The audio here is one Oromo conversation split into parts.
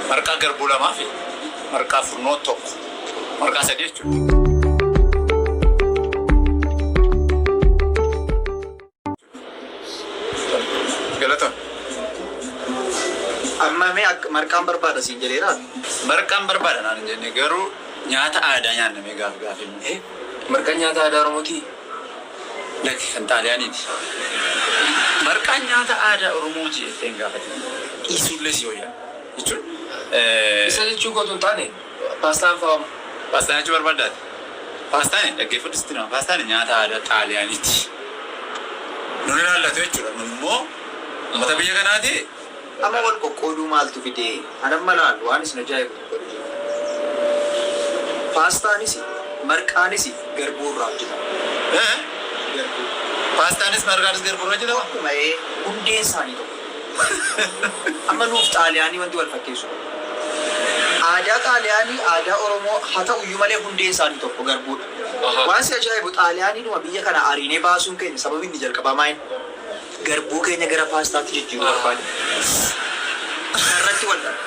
Marqaa garbuu lamaa fi marqaa furnoo tokko. Marqaa sadii jechuudha. Galatoon. Amma mee akka marqaan barbaada siin jedheera. Marqaan barbaada naan hin jenne, garuu nyaata aadaa nyaanna mee gaaf gaafii. Marqaan nyaata aadaa Oromootii? Lakki, kan Xaaliyaaniiti. Marqaan nyaata aadaa Oromooti jettee hin gaafatin. Dhiisuullee si wayya. Jechuun Isa jechuu kootu hin taane, paastaan fa'aa. Paastaa nyaachuu barbaaddaati? Paastaan, dhaggeeffadhu, sitti hima. Paastaan nyaata aadaa Xaaliyaaniiti. Nun ilaallatu jechuudha. Nun immoo uummata biyya kanaati. Amma wal qoqqooduu maaltu fide? An amma laal, waan isin ajaa'ibu tokkotu jira. Paastaanis marqaanis garbuu irraa hojjetama. Garbuu. Paastaanis marqaanis garbuu irraa hojjetama? Tokkuma, ee, hundeen isaanii tokko. Amma nuuf Xaaliyaanii wanti wal fakkeessu. Aadaa Xaaliyaanii aadaa Oromoo haa ta'u iyyuu malee hundeen isaanii tokko, garbuudha. Waan si ajaa'ibu, Xaaliyaaniidhuma biyya kana ariinee baasuun keenya sababi inni jalqabaa maayin? Garbuu keenya gara paastaatti jijjiiruu barbaade. Kanarratti wal dhaba.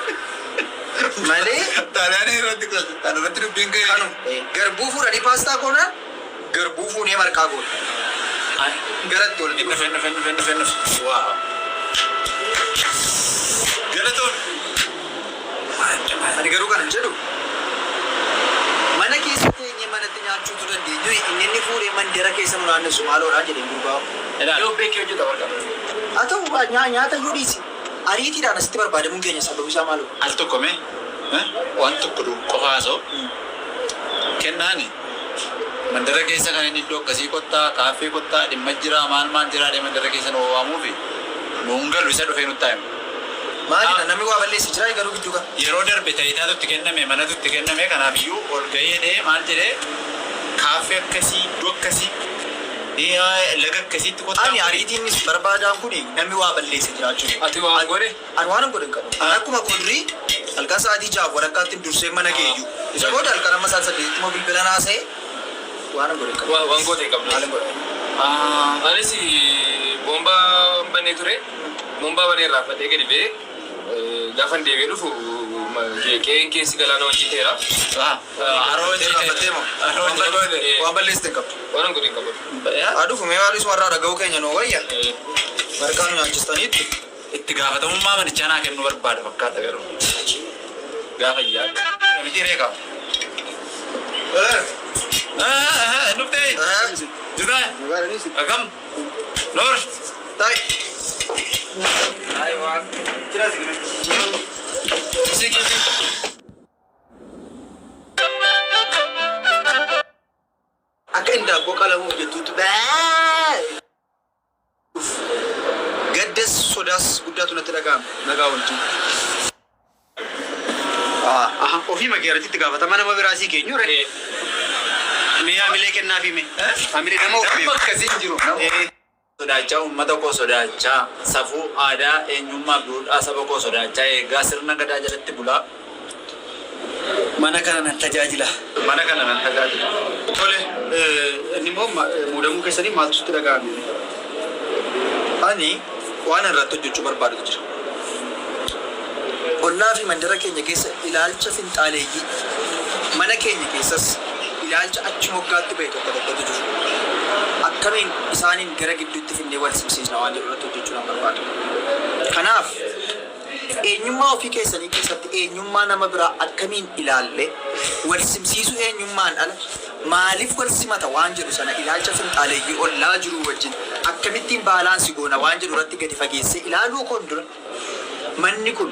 Malee Xaaliyaanii irratti, kan irratti dubbiin ka'e. Kanuma. Garbuu fuudhanii paastaa goonaan, garbuu fuunee marqaa goona. Garatti walitti Inni dhufe, inni dhufe, inni dhufe, inni dhufe. Wow. Galatoon. Ani garuu kanan jedhu, mana keessa teenyee manatti nyaachuutu dandeenyu, inni fuudhee mandara keessa nu naannessu maaloodhaan jedheen gurbaa. Ilaali. Yoo beekee hojjeta marqaa. Haa ta'u, nyaata iyyuu dhiisi. Ariitiidhaan asitti barbaadamuun keenya sababi isaa maaloo? Al tokko mee waan tokko qofa haasa'u kennaani, mandara keessa kan inni iddoo akkasii kottaa, kaaffee kottaa, dhimma jiraa, maal maal jiraa dhee mandara keessa nu waamuufi nuun galu, isa dhufee nutti himu. Maalidha, namni waa balleesse jira garuu gidduu kana? Yeroo darbe taayitaatu itti kenname, manatu itti kenname, kanaaf iyyuu ol gahee maal jedhee, kaaffee akkasii, iddoo akkasii, laga akkasiitti kottaa. Ani ariitiinis barbaadaan kun namni waa balleesse jiraachuu. Ati waan godhe? Ani waan hin godhe hin qabu. Ani akkuma kodurii halkan sa'aatii 6:30tti dursee mana geeyyu. Isa booda halkan amma sa'aatii 8tti immoo bilbila naasa'e, waan hin godhe hin qabu. Waan goote hin qabdu. Maal hin godhe? Anis boombaa bannee ture. Boombaa banee irraa fadhee gadi ba'ee gaafa deebi'ee dhufu qe'een keessi galaana wajjin ta'eera. Haroo hojii. Irraanfattee moo? Haroo hojii. Waan balleessite hin qabdu. Waan hin godhe hin qabu. Haa dhufu mee, waan isuma irraa dhaga'uu keenya nuu wayya. Marqaa nu nyaachistaniitti. Itti gaafatamummaa manichaa naa kennuu barbaada fakkaata garuu. Gaafa yaadu. Miti reeka. Dhuftee. Jirtaa? Akkam? Noor. Ta'i. Akka indaaqqoo qalamuuf jettuutti baa. Gaddas sodaas guddaatu natti dhaga'ama, nagaa wajjin. Aha, ofii makeerratti itti gaafatama nama biraa sii keenyu re. Mee hamilee kennaafi mee. Hamilee nama of Nama beeku. akkasii hin jiru. Nama sodaachaa, uummata koo sodaachaa, safuu, aadaa, eenyummaa fi duudhaa saba koo sodaachaa, eegaa sirna gadaa jalatti bulaa. Mana kana nan tajaajila. Mana kana nan tajaajila. Tole, inni immoo muudamuu keessanii maaltu sitti dhaga'ame? Ani waan irratti hojjechuu barbaadutu jira. Ollaa fi mandara keenya keessa ilaalcha finxaaleeyyii, mana keenya keessas ilaalcha achi moggaatti ba'e tokko tokkotu jiru. Akkamiin isaaniin gara gidduutti finnee wal simsiisna waan jedhu irratti hojjechuu nan barbaada. Kanaaf, eenyummaa ofii keessanii keessatti eenyummaa nama biraa akkamiin ilaalle wal simsiisuu, eenyummaan ala maaliif wal simata waan jedhu sana, ilaalcha finxaaleeyyii ollaa jiruu wajjin akkamittiin balance goona waan jedhu irratti gadi fageessee ilaaluu koon dura, manni kun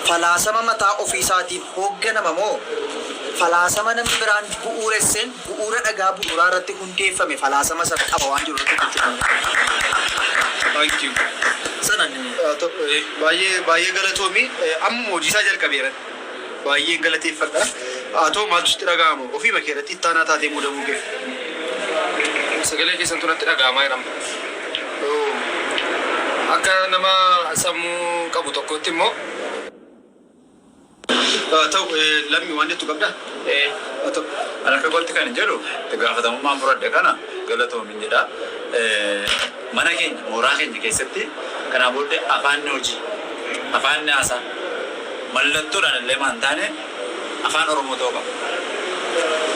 falaasama mataa ofiisaatiin hoogganama moo falaasama namni biraan bu'uuresseen, bu'uura dhagaa bu'uuraa irratti hundeeffame falaasama sana qaba waan jiru irratti hojjechuu kan Thank you. sana. Baay'ee baay'ee galatoomi. Amma hojii isaa jalqabeera. Baay'ee galateeffadha. Haa ta'u, maaltu sitti dhaga'ama? Ofii bakka irratti ittaanaa taatee muudamuu kee. Sagalee keessan turatti dhaga'amaa jedhama. Akka nama sammuu qabu tokkotti immoo Haa ta'u, Lammii, waan jettu qabdaa? Haa ta'u. Ani akka kootti kan jedhu, itti gaafatamummaan fudhadhe kana galatoomin jedha. Mana keenya, mooraa keenya keessatti kanaa booddee afaanni hojii Afaan haasaa mallattoodhaan illee maan taane afaan Oromoo ta'uu qaba.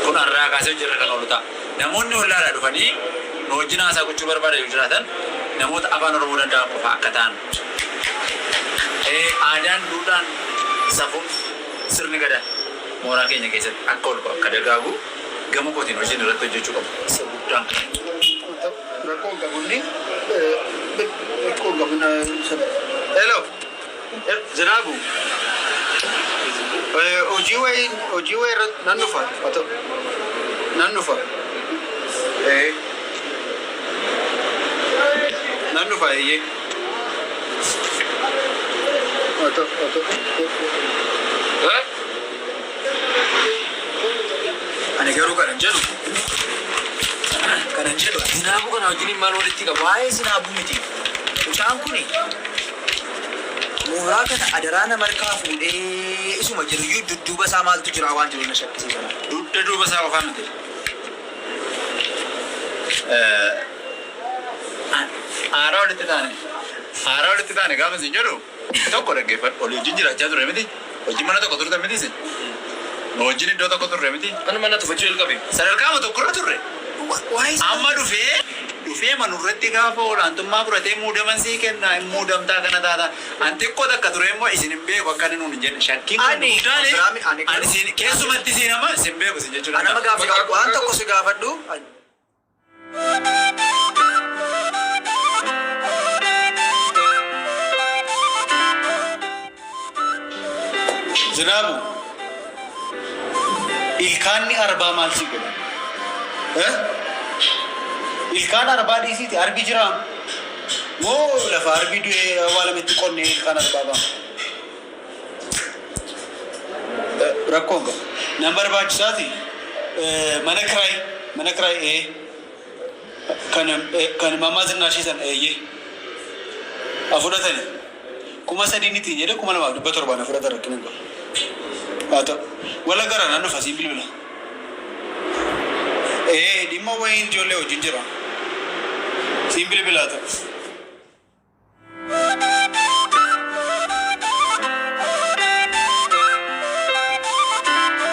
Kun har'aa kaasee hojiirra kan oolu ta'a. Namoonni ollaadhaa dhufanii nu wajjin haasaa gochuu barbaadan yoo jiraatan namoota afaan Oromoo danda'an qofa akka ta'an. Aadaan, duudhaan, safuun, sirni gadaa mooraa keenya keessatti akka ol akka dagaagu gama kootiin hojiin irratti hojjechuu qabu. Isa guddaan kana. Rakkoo hin qabu inni rakkoo hin qabu. Hello. Zinaabu. Hojii wayii irratti nan dhufa. Haa ta'u. Nan dhufa. Nan dhufa eeyyee. Haa ta'u, haa ta'u. Eh? Ani garuu kanan jedhu Zinaabuu kana wajjin maal walitti qabu? Waa'ee zinaabuu miti. Mucaan kuni mooraa kana adaraa nama harkaa fuudhee isuma jiruyyuu dudduuba isaa maaltu jira waan jiru na shakkisiisa. Dugda duuba isaa qofaa miti. Haaraa walitti taane. Haaraa walitti taane gaafa isin jedhu tokko dhaggeeffadhu. Olii wajjin jiraachaa ture miti. Hojii mana tokko turte miti isin. Nu wajjin iddoo tokko turre miti. Mana mana tufachuu jalqabe. Sadarkaama tokkorra turre. Waa'ee Amma dhufee manurratti gaafa olaantummaa fudhatee muudaman sii kenna, hin muudamtaa kana taata. An xiqqoo takka ture immoo isin hin beeku akka inni nuun hin jenne. Shakkiin kun guddaan Biraami, ani ani isin keessumatti isin amma isin beeku isin jechuudha. Anama gaafa waan tokko si gaafadhu. Zinaabu, ilkaanni arbaa maal si godha? Eh? Ilkaan arbaa dhiisiiti, arbi jiraa? Moo lafa arbi du'ee awwaalametti qonnee ilkaan arbaa ba'a? Rakkoon qabu. Nan barbaachisaati. Mana kiraay kan Maammaa Zinnaashii sana eeyyee. Haa fudhatani. 3000 niti jedhe, 2700 na fudhatan, rakkina hin qabu. Haa ta'u. Wala gara nan dhufa, siin bilbila. Dhimma wayiin ijoollee wajjin jira. Siin bilbila, haa ta'u.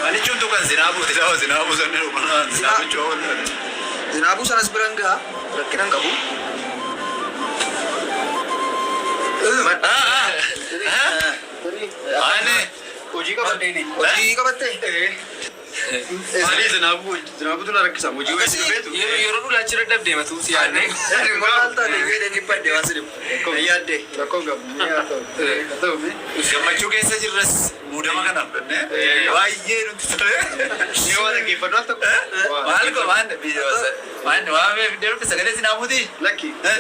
Manichuun tukan zinaabuuti lafa zinaabuu sanni dhumana zinaabichuu hawwatan. Zinaabuu sanas biran gaha, rakkina hin qabu. Ani Hojii qabadheeni. Hojii qabattee? Maali, zinaabuu zinaabuutu na rakkisa. Hojii wayii dhufeetu. Yeroo dhulaachi dadhabdee matuu si yaadne. Maal taate jedhee dhibbadde waan si dhibu. Yaaddee. Rakkoon qabu. Haa ta'u. Haa ta'u. Gammachuu keessa jirras muudama kanaaf jennee baay'ee nutti tole. Mee waa dhaggeeffadhu al tokko. Maal ko maal maal waa fiddee dhufte, sagalee zinaabuuti? Lakki. Eh?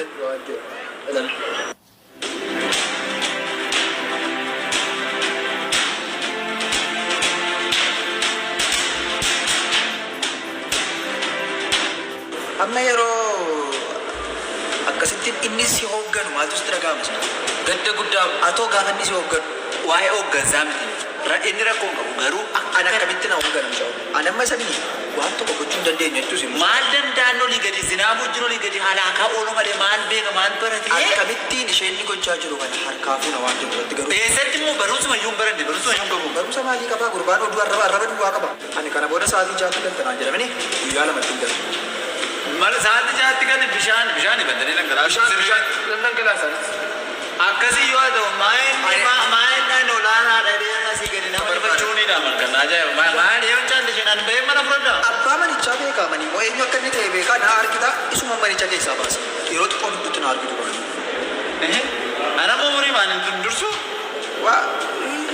Amma yeroo akkasitti inni si hoogganu maaltu sitti dhaga'ama sana? Gadda guddaa. Atoo gaafa inni si hoogganu Waa'ee hooggansaa miti. Inni rakkoo hin qabu garuu Ani akkamitti na hoogganu mucaa? Ani amma isa mini waan tokko gochuu hin dandeenyu jechuus immoo. Maal danda'an, olii gadi zinaabuu wajjin olii gadi halaakaa oolu malee maal beeka, maal baratee? Akkamittiin isheen inni gochaa jiru kana harkaa fuuna waan jiru irratti garuu. Eessatti immoo barumsuma iyyuu hin baranne, barumsuma iyyuu hin qabu. Barumsa maalii qabaa gurbaan? Oduu arraba duwwaa qaba. Ani kana booda sa'aatii 6tti galtanaan jedhamani guyyaa 2tti hin galu. Mal sa'aatii 6tti kan bishaan bantanii dhangalaasu. Bishaan dhangalaasaa. Akkasii yoo ta'u maa'inni olaanaadha jedhee asii gadi nama ifachuunidha kan ajaa'iba. Maal yoo caalle isheen ani bahee mana fudhadha. Abbaa manichaa beekaa, manii moo eenyu akka inni ta'e beekaa, na argita, isuma manicha keessaa baasa. Yeroo xiqqoo gidduutti na argitu kun. Ana immoo umurii maaliin tun dursu? Waa.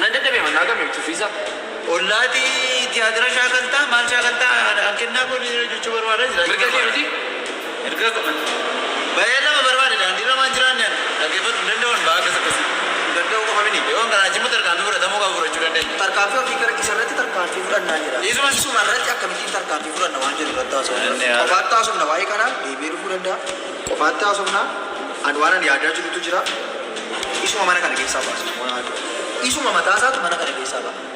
Nan dadhabee mannaa gamee tuffiisa. Ollaatii tiyaatira shaakaltaa maal shaakaltaa an kennaa kun jechuu barbaada jira. Mirga kee miti? Mirga qaban. Bahee lama barbaade, daandii lamaan jiraanne dhaggeeffatu hin danda'uun ba'a akkas akkasii. Danda'uu qofa mini. Yoo kanaa achimmoo tarkaanfii fudhatamuu qabu fudhachuu dandeenya. Tarkaanfii ofii gara isarratti tarkaanfii fudhannaa jedha. Isuma irratti akkamittiin tarkaanfii fudhanna waan jedhu irratti haasofna. Inni haala. Qofaatti haasofna waa'ee kanaa, deebi'ee dhufuu danda'a. Qofaatti haasofna. Ani waan ani yaadaa jirutu jira. Isuma mana kana keessaa baasa. Isuma mataa isaatu mana kana keessaa baasa.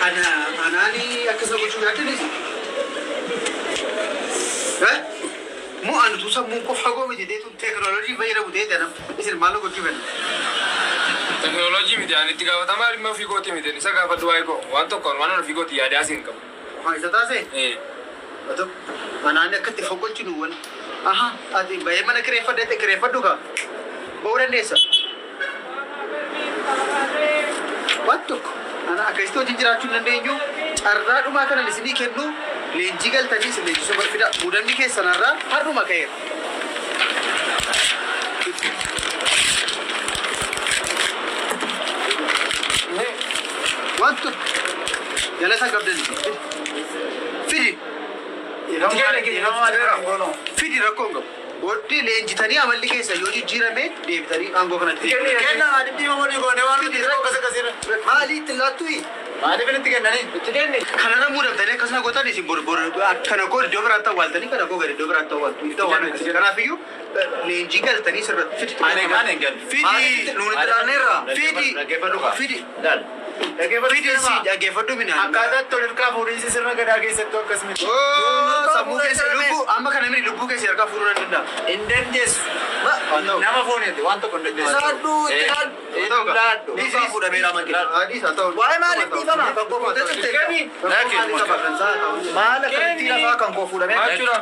Ana anaani akkasuma gochuu yaaddanisi? Eh? Moo ani utuu sammuun koo fagoo miti ta'e tun teekinooloojii fayyadamu ta'e jedham isin maal gochuu fedhan? Teknooloojii miti, ani itti gaafatamaa dhimma ofii kooti miti. Isa gaafadhu waa'ee koo waan tokko waan ofii kooti yaadaa siin qabu. Waan isa taasise? Haa ta'u, anaan akka itti foqolchinu wal. Aha, ati bahee mana kireeffadhe kireeffadhu kaa. Ba'uu dandeessa. Waan tokko ana akkasitti wajjin jiraachuu hin dandeenyu. Carraa dhumaa kanan isinii kennu, leenjii galtanii isin leenjisuu fida. Muudamni keessan har'aa har'uma ka'eera. Waan tokko jala isaa qabdan fidi. Fidi, rakkoo hin qabu. Booddee leenjitanii amalli keessa yoo jijjiirame deebitanii aangoo kanatti. Kenna dhibbi walii goone waan nuti akkas akkasirra. Maalii itti laattuyi? Maaliif itti kennanii? Itti kenni. Kanarra muudamtanii akkasuma gootan isin bor bor kana koo iddoo biraatti awwaaltanii kana koo gadi iddoo biraatti awwaaltu. Iddoo waan akkasii. Kanaafiyyuu leenjii galtanii sirratti fidi. Ani maal hin galu? Fidi. Nuun itti laanneerra. Fidi. Dhaggeeffadhu kaa. Fidi. Laal. Dhaggeeffadhu. Fidi si dhaggeeffadhu minaan. Akkaataa itti ol hirkaa fuudhinsi sirna gadaa keessattuu akkas miti. Sammuu keessa lubbuu amma kana mini lubbuu keessa harkaa fuudhuu nan danda'a. Hin dandeessu. Nama fooniiti waan tokko hin dandeessu. Saadhu itti laadhu. Laadhu. Dhugaa fuudhameera manke. Adiis haa ta'u. Waa'ee maaliif dhiifama? Kan koo fuudhate jirte. Maal akkamitti lafaa kan koo fuudhame?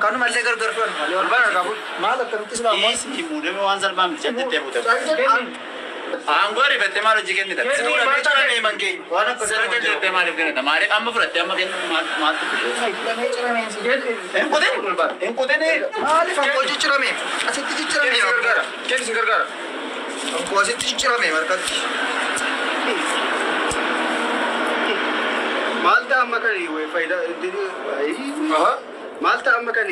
Kanumallee gargar fudhannu. Maal akkamitti silaa ammoo? Dhiisii muudame waan salphaa miti jettee fuute. Aangoo ariifattee maal hojii kennita? Fuudhamee cirame mankeenya. Waan akkasii Sirna jettee maaliif kennita? Maaliif amma fudhattee amma kennu maal maaltu fide? Fuudhamee cirame si jedhe. Hin kutin! Hin kutin! Maaliif kan koo ciccirame? Asitti ciccirame. Kenni si gargaara. Kenni si gargaara. Kan koo asitti ciccirame markatti. Maal ta'a amma kan faayidaa maal ta'a amma kan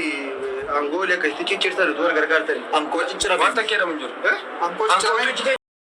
aangoo akkasitti ciccirtan utuu wal gargaartani? Ankoo ciccirame. Waan takka jedhamu hin jiru. Ankoo ciccirame.